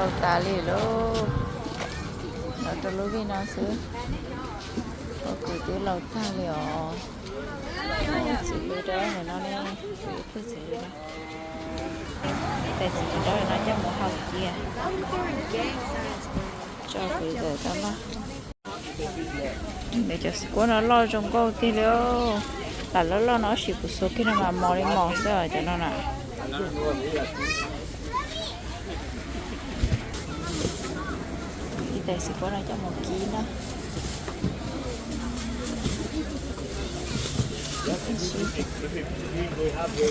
Laus tas li lauj, los rau lub vij no xwb. Pob kws twb laus tag li os. Txiv lws dawb no ne, kuv ib tug txiv lws dawb, ib tais txiv lws dawb no coj mus hau cia, tso kwv tawm tau noj. Nws cov squash no loj zoo nkauj tiag li. Lam loj loj no tab sis kuv xuas kiag no mas mos li mos xwb os cov no na. Ib tais squash no coj mus kib na.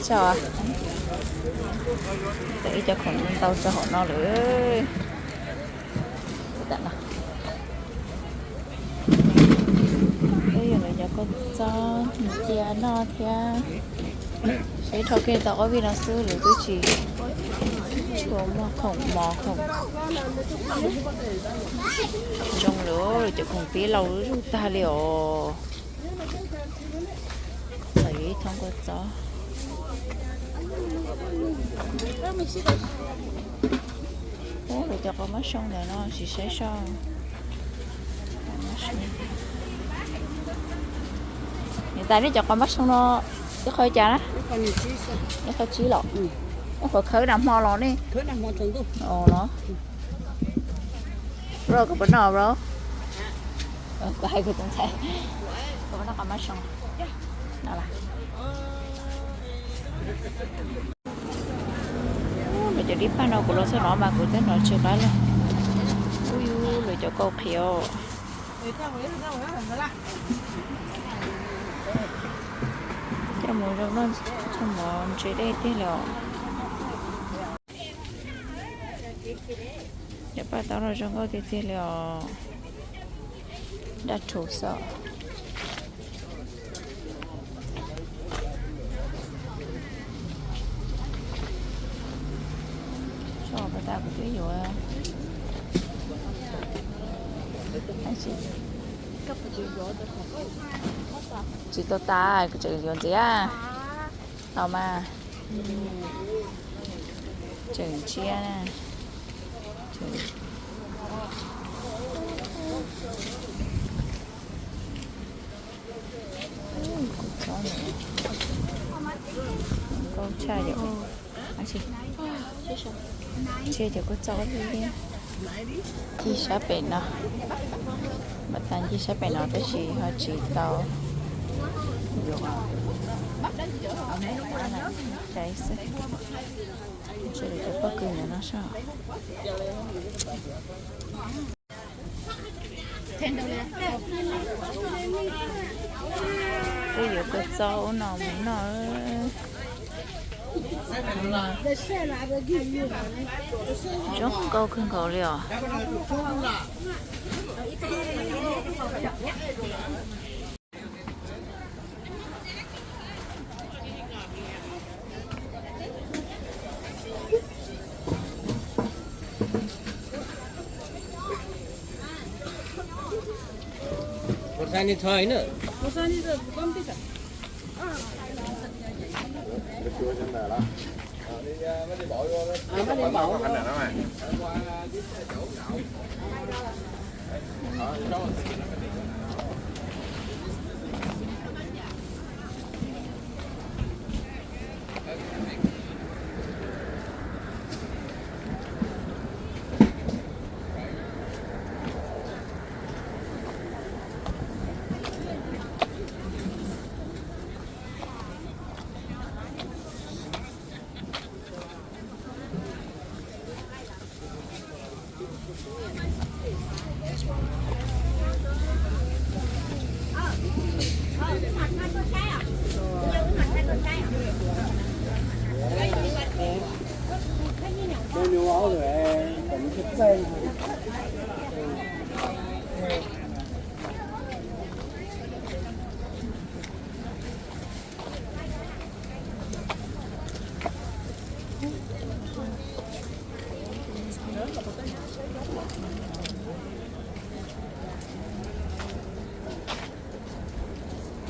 Tso, tawm ib co khoom ntau tso hauv no lawm. Peb yuav lawv cov kua txob cia noj thiab. Seb dhau kiag tau ob vij no xwb lawv twb tsis tshua muaj khoom mos khoom zoo lawm, cov khoom pib laus zuj zus tag li os. Txawm yuav ib thooj kua txob. Ub, lawv cov qos mab soo ntawm no tsis saib soj. Niam tais, nej cov qos mab soo no ib qho li cas na? Ib qho tsib los? Ib qho khawb nag hmo los ne? Bro, koj puas noj bro? Kuv hais kuv tus ntxhais, koj puas noj qos mab soo? Lawv cov dib paj no kuv los txog no mas kuv twb hnov tsis qab li. Ub, lawv cov kauj qhiav. Coj mus zoo noj, coj mus ntse dej tiag li os. Cov paj taub no zoo nkauj tiag tiag li os. Daj rhuv xwb. Tso pas tas kuv twb yuav. Tsis tau tas, kuv tseem yuav ntxiv. Tau mas. Tseem tshiab na. Nkauj tshaj yom. Ntsia cov kua txob li, ncig sab pem no, npam tas ncig sab pem no tab sis ho tsis tau yuav, caiv xwb. Ntsia lawv cov pob kws ntawm no soj. Twb yuav kua txob ub no mus noj. Zoo nkauj kawg nkaus li os.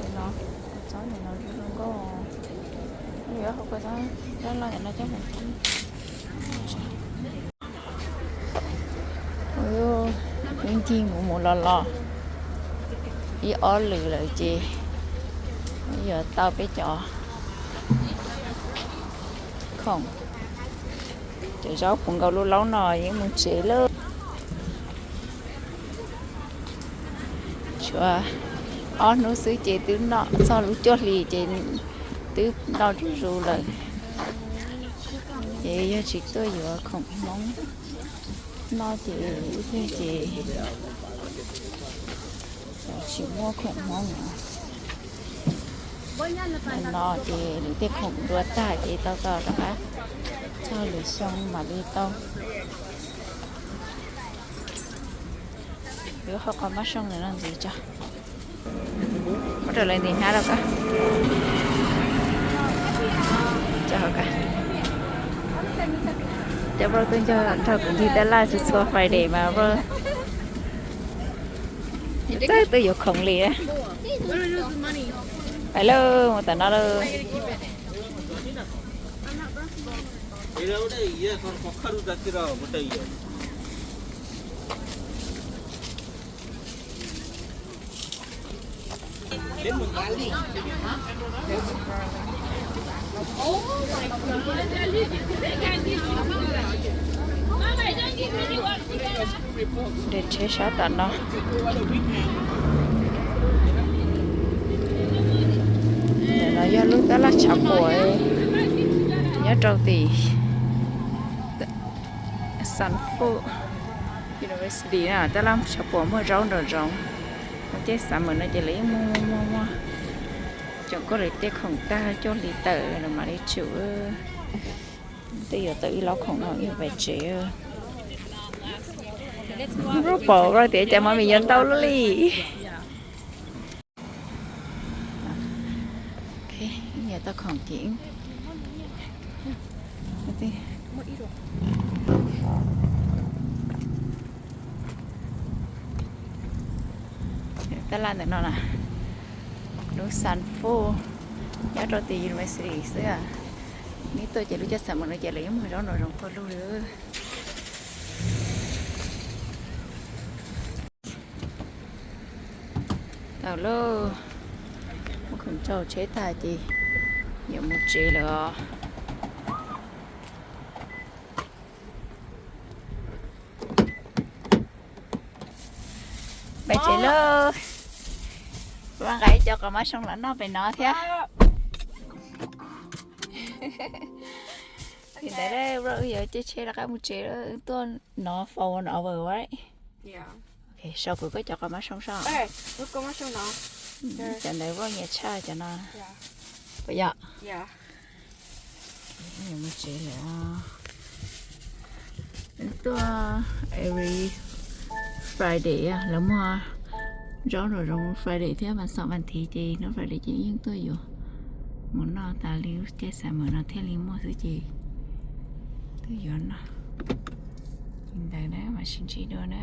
Nim no kua txob nim no zoo zoo nkauj. Yuav hau kua txob dab laug nim no coj mus kib. Yeej mus mus los los ib ob lwm lawm ces yuav tau peb cov khoom, cov zaub puv nkaus lub laub no yeej mus tsev lawm. Tshuav ob hnub xwb ces twb noj txog lub cuaj hlis ces twb noj zuj zus lawm. Ces yog tsis tuaj yuav khoom Hmoob noj ces ib pliag ces tsis muaj khoom Hmoob no. No ces lwm tej khoom dua tag ces tau tau rov qab txog lwm xyoo mam li tau. Yuav hau qhov mab soo no ntxiv tso. Muab raws lawv ntim hnab rau koj. Cov bro tuaj nrog kuv ncig tab laj txhua txhua Friday mas bro txawj tuaj yuav khoom li. Pais lauj, mus tom no lauj. Nres tsheb sab tom no. Ntawm no yog lub tab laj tshav puam nyob rau tim Stanford University na, tab laj tshav puam muag zaub nraum zoov. Ua tej summer no ces lawv yeej muag muag muag coom koj lawv tej khoom tag cuaj hli tawm los mam li tsum. Twb yuav tau ib lub khoom no ib pais tsev. Lub pom tias cov mov mis yuav ntau luaj li. Ib yam tau khoom ces tab laj ntawm no na, lub Stanford nyob rau tim university xwb. Neb tuaj ces lub caij summer no ces lawv yeej muag zaub nraum zoov tuaj lug li. Tau lauj, muab khoom rau tsheb tag ces yuav mus tsev lawm os. Pais tsev lauj. Kuv nqa ib co qos mab soo los noj pem no thiab. Li ntawd, wb yuav caij tsheb rov qab mus tsev, wb tuaj no for one hour, right? Sau kuv koj cov qos mab soo soj. Cov ntawd wb nyiam tshaj cov no. Puas yog? Mus tsev lawm. Tuaj every Friday, lawv muag zaub nraum zoov Friday thiab mas xaum vas thiv ces no Friday ces yeej tuaj yuav mus noj tas li lub caij summer no thiaj li muaj xwb ces tuaj yuav noj. Li ntawd na, mam sib ntsib dua na.